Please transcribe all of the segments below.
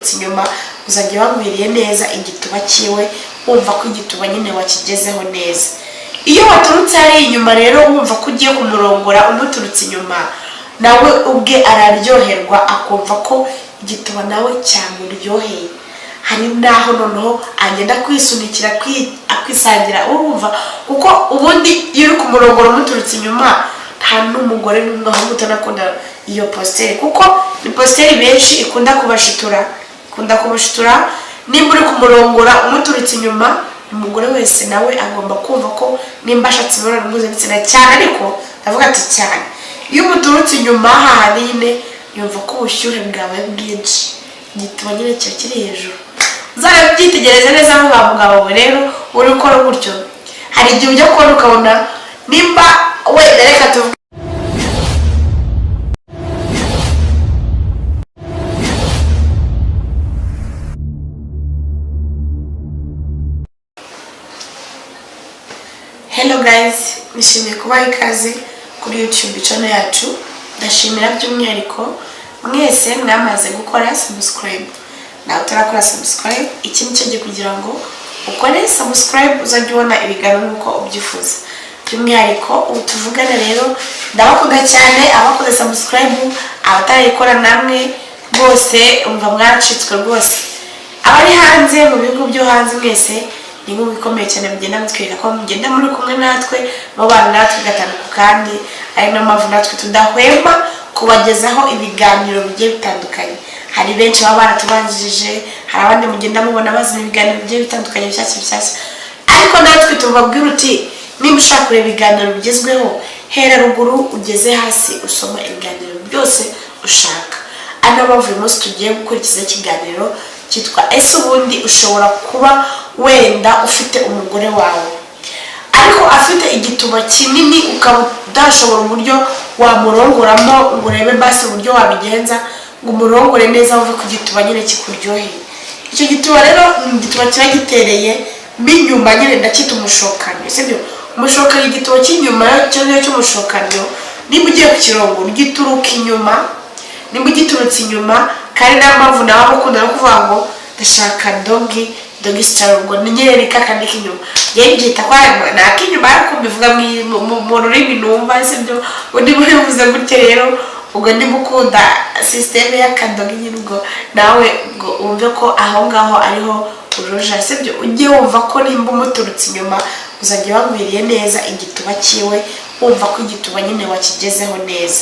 Inyuma uzajya wagwiriye neza igituba cyiwe, wumva ko igituba nyine wakigezeho neza. Iyo waturutse ari inyuma rero, wumva ko ugiye kumurongora umuturutse inyuma, nawe ubwe araryoherwa, akumva ko igituba nawe cyamuryoheye. Hari n'aho noneho agenda kwisunikira, akwisangira, urumva, kuko ubundi iyo uri kumurongora umuturutse inyuma, nta n'umugore n'umwe ahubwo utanakunda iyo posture, kuko ni posture benshi ikunda kubashitura, ikunda kubashitura. Nimba uri kumurongora umuturutse inyuma, umugore wese nawe agomba kumva ko nimba ashatse imibonano mpuzabitsina cyane, ariko ndavuga ati cyane, iyo umuturutse inyuma hahandi nyine yumva ko ubushyuhe bwawe bwinshi, igituba nyine kiba kiri hejuru. Uzanabyitegereze neza wa mugabo we. Rero uri gukora gutyo, hari igihe ujya kubona ukabona nimba wenda, reka tuvuge. Hello guys, nishimiye kubaha ikaze kuri YouTube channel yacu. Ndashimira by'umwihariko mwese mwamaze gukora subscribe. Nawe utarakora subscribe, iki ni cyo gihe kugira ngo ukore subscribe, uzajye ubona ibiganiro nk'uko ubyifuza. By'umwihariko ubu tuvugana rero, ndabakunda cyane abakoze subscribe. Abatarayikora namwe rwose umva mwaracitswe rwose. Abari hanze, mu bihugu byo hanze, mwese ni inkunga ikomeye cyane. Mugenda mutwereka ko mugenda muri kumwe natwe, mubana natwe gatanu ku kandi, ari nayo mpamvu natwe tudahwema kubagezaho ibiganiro bigiye bitandukanye. Hari benshi baba baratubanjirije, hari abandi mugenda mubona bazana ibiganiro bigiye bitandukanye bishyashya bishyashya, ariko natwe tubabwira uti: "Nimba ushaka kureba ibiganiro bigezweho, hera ruguru ugeze hasi usoma ibiganiro byose ushaka." Ari nayo mpamvu uyu munsi tugiye gukurikiza ikiganiro cyitwa: "Ese ubundi ushobora kuba wenda ufite umugore wawe ariko afite igituba kinini, ukaba udashobora uburyo wamurongoramo, ngo urebe basi uburyo wabigenza ngo umurongore neza, wumve ku gituba nyine kikuryoheye?" Icyo gituba rero ni igituba kiba gitereye mo inyuma nyine, ndacyita umushokanyo, sibyo? Umushokanyo, igituba cy'inyuma cyo niyo cy'umushokanyo. Nimba ugiye kukirongora ugituruka inyuma, nimba ugiturutse inyuma, kandi nta mpamvu nawe aba ukunda no kuvuga ngo ndashaka doggy, doggy style, ubwo ni nyine kakandi k'inyuma. Yewe mbyita ko ni ak'inyuma, ariko mbivuga mu rurimi numva, sibyo? Undi mubivuze gutyo rero, ubwo niba ukunda système y'akadoggy nyine, ubwo nawe ubwo wumve ko aho ngaho ariho uruja, sibyo? Ujye wumva ko nimba umuturutse inyuma, uzajya wagwiriye neza igituba cyiwe, wumva ko igituba nyine wakigezeho neza.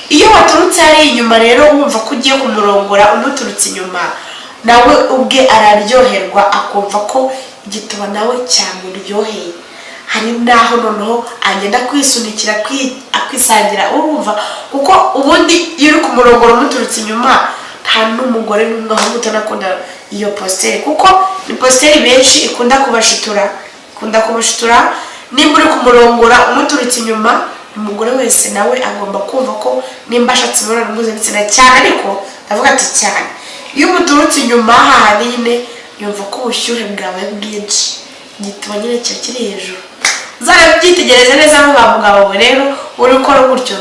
Iyo waturutse ari inyuma rero, wumva ko ugiye kumurongora umuturutse inyuma, nawe ubwe araryoherwa, akumva ko igituba nawe cyamuryoheye. Hari n'aho noneho agenda kwisunikira, akwisangira, urumva, kuko ubundi iyo uri kumurongora umuturutse inyuma, nta n'umugore n'umwe ahubwo utanakunda iyo posture, kuko ni posture benshi ikunda kubashitura, ikunda kubashitura. Nimba uri kumurongora umuturutse inyuma, umugore wese nawe agomba kumva ko nimba ashatse imibonano mpuzabitsina cyane, ariko ndavuga ati cyane, iyo umuturutse inyuma hahandi nyine yumva ko ubushyuhe bwawe bwinshi, igituba nyine kiba kiri hejuru. Uzanabyitegereze neza wa mugabo we. Rero uri gukora gutyo,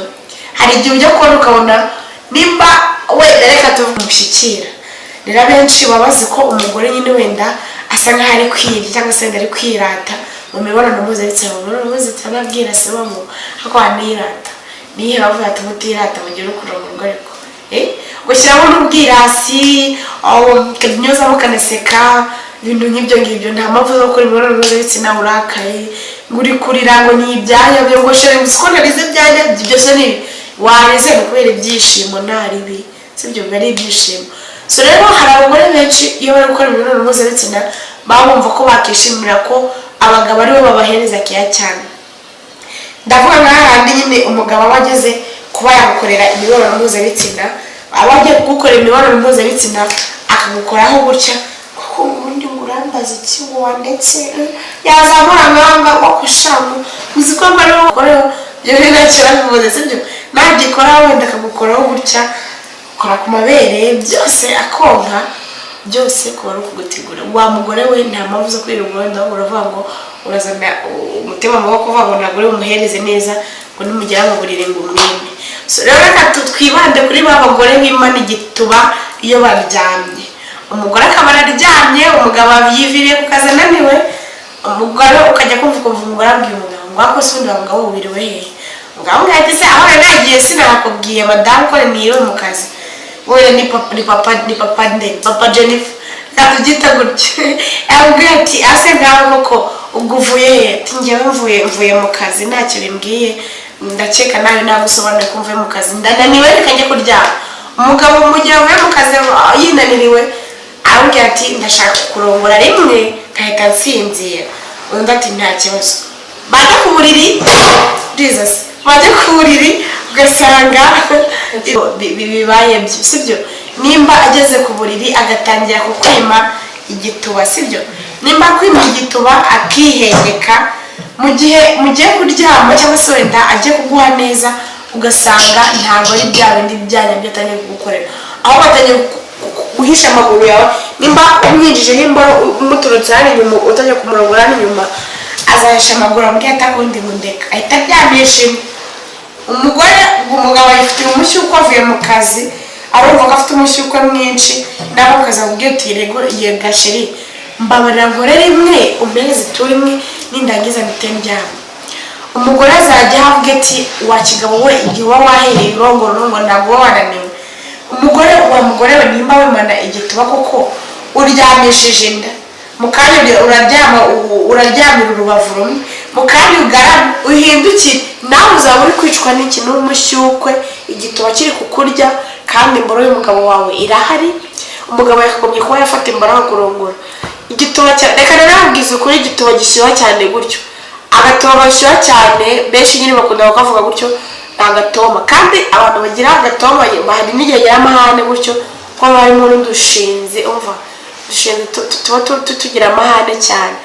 hari igihe ujya kubona ukabona nimba wenda, reka tuvuge, umushyikira. Rero abenshi baba bazi ko umugore nyine wenda asa nkaho ari kwirya cyangwa se wenda ari kwirata mu mibonano mpuzabitsina. Mu mibonano mpuzabitsina nabwira se bamo ariko wanirata nihe bavuga ati mutirata mugire ukurongorwa, ariko gushyiramo n'ubwirasi, ukanyuzamo ukanaseka, ibintu nk'ibyo ngibyo. Nta mpamvu zo gukora imibonano mpuzabitsina urakaye, ngo uri kurira, ngo ni ibyanya byo, ngo chéri, uzi ko narize ibyanya ibyo se ni warize? Ni kubera ibyishimo, nta ribi, sibyo? Biba ari ibyishimo. So rero hari abagore benshi iyo bari gukora imibonano mpuzabitsina baba bumva ko bakishimira ko abagabo aribo babahereza keya cyane. Ndavuga nk'ahandi nyine umugabo aba ageze kuba yagukorera imibonano mpuzabitsina, aba agiye kugukorera imibonano mpuzabitsina akagukoraho gutya, kuko ubundi ngo urambaza iki ngo wandetse, yazamura nkanga ngo kushamu, uzi ko ngo ariwo ukoreho ibyo bintu ntacyo urabivuze, sibyo? Nagikoraho wenda akagukoraho gutya, ukora ku mabere byose, akonka byose, kuba ari ukugutegura. Wa mugore we, nta mpamvu zo kwirirwa wenda uravuga ngo urazana umutima mubi wo kuvuga ngo ntabwo uri bumuhereze neza, ngo nimugera mu buriri ngo umwime. So rero reka twibande kuri ba bagore bimana igituba iyo baryamye. Umugore akaba araryamye, umugabo yiviriye ku kazi ananiwe, umugore ukajya kumva ukumva umugore abwiye umugabo ngo ako se ubundi wa mugabo wiriwe hehe? Umugabo ngo ati se aho nagiye sinakubwiye madamu ko niriwe mu kazi. Wowe ni papa, ni papa, ni papa nde? Papa Jennifer, reka tubyita gutyo. Yamubwiye ati ase nkawe koko ubwo uvuye he? Ati njyewe mvuye mu kazi, ntacyo bimbwiye, ndakeka nawe nagusobanuye ko mvuye mu kazi, ndananiwe, reka njye kuryama. Umugabo mu gihe avuye mu kazi yinaniriwe, arambwira ati ndashaka kurongora rimwe nkahita nsinzira. Undi ati nta kibazo. Bajya ku buriri, Jesus, bajya ku buriri ugasanga bibaye byo, sibyo? Nimba ageze ku buriri agatangira kukwima igituba, sibyo? Nimba akwima igituba akihengeka mu gihe mugiye kuryama, cyangwa se wenda agiye kuguha neza, ugasanga ntabwo ari bya bindi byanyu byo atangiye kugukorera, aho batangiye guhisha amaguru yawe. Nimba umwinjijeho imboro umuturutse hano inyuma, utangiye kumurongora hano inyuma, azahisha amaguru amubwiye atakundi ngo ndeka, ahita aryamisha imwe. Umugore, umugabo ayifitiye umushyukwe, avuye mu kazi arumva ko afite umushyukwe mwinshi, nawe ukaza kubwira uti yego yega chéri, mbabarira nkore rimwe, umpereze ituru imwe, nindangiza mpite ndyama. Umugore azajya avuga ati wa kigabo we, igihe uba wahereye urongora urongora ntabwo uba wananiwe. Umugore wa mugore we, nimba wimana igituba koko uryamishije inda, mu kanya uraryama, uraryamira urubavu rumwe, mu kanya ugarame uhindukire, nawe uzaba uri kwicwa n'iki? N'umushyukwe, igituba kiri kukurya, kandi imboro y'umugabo wawe irahari. Umugabo yakagombye kuba yafata imboro akakurongora. Igituba cya, reka rero nababwize ukuri, igituba gishyuha cyane gutyo, agatuba gashyuha cyane, benshi nyine bakunda kukavuga gutyo, ni agatoma. Kandi abantu bagira agatoma hari n'igihe bagira amahane gutyo, kuko haba harimo n'udushinzi, umva udushinzi tuba tugira amahane cyane.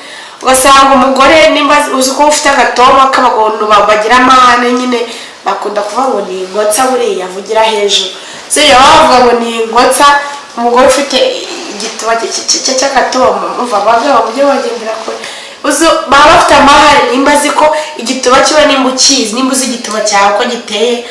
Ugasanga umugore, nimba uzi ko ufite agatoma k'abagabo bagira amahane nyine, bakunda kuvuga ngo ni inkotsa, buriya avugira hejuru, si iyo baba bavuga ngo ni inkotsa. Umugore ufite igituba cy'agatoma, umva abagabo mujye bagendera kure, uzi baba bafite amahane. Nimba azi ko igituba kiba, nimba ukizi, nimba uzi igituba cyawe uko giteye,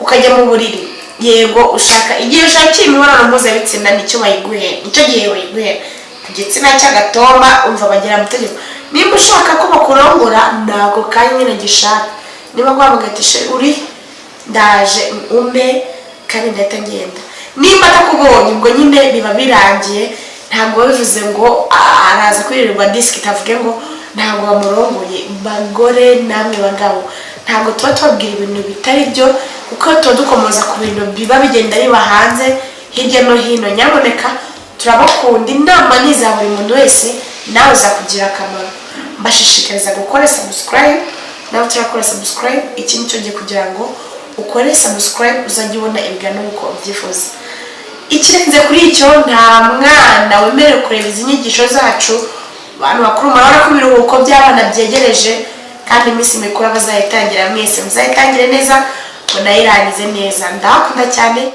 ukajya mu buriri, yego ushaka igihe ushakiye imibonano mpuzabitsina, nicyo bayiguhera, nicyo gihe bayiguhera ku gitsina cy'agatoma. Umva bagira amategeko, nimba ushaka ko bakurongora ntabwo kanya nyine gishaka, niba guhabwa ati "Chéri, uri ndaje umpe kandi ndahita ngenda", nimba atakubonye ubwo nyine biba birangiye. Ntabwo biba bivuze ngo araza kwirirwa disiki itavuge ngo ntabwo bamurongoye. Bagore namwe bagabo, ntabwo tuba tubabwira ibintu bitari byo, kuko tuba dukomoza ku bintu biba bigenda biba hanze hirya no hino. Nyamuneka turabakunda, inama ni iza buri muntu wese, nawe zakugira akamaro. Mbashishikariza gukora subscribe nawe turakora subscribe. Iki ni cyo gihe kugira ngo ukore subscribe, uzajye ubona ibiganiro uko ubyifuza. Ikirenze kuri icyo, nta mwana wemerewe kureba izi nyigisho zacu. Abantu bakuru, murabona ko ibiruhuko by'abana byegereje, kandi iminsi mikuru bazayitangira, mwese muzayitangire neza, munayirangize neza. Ndabakunda cyane.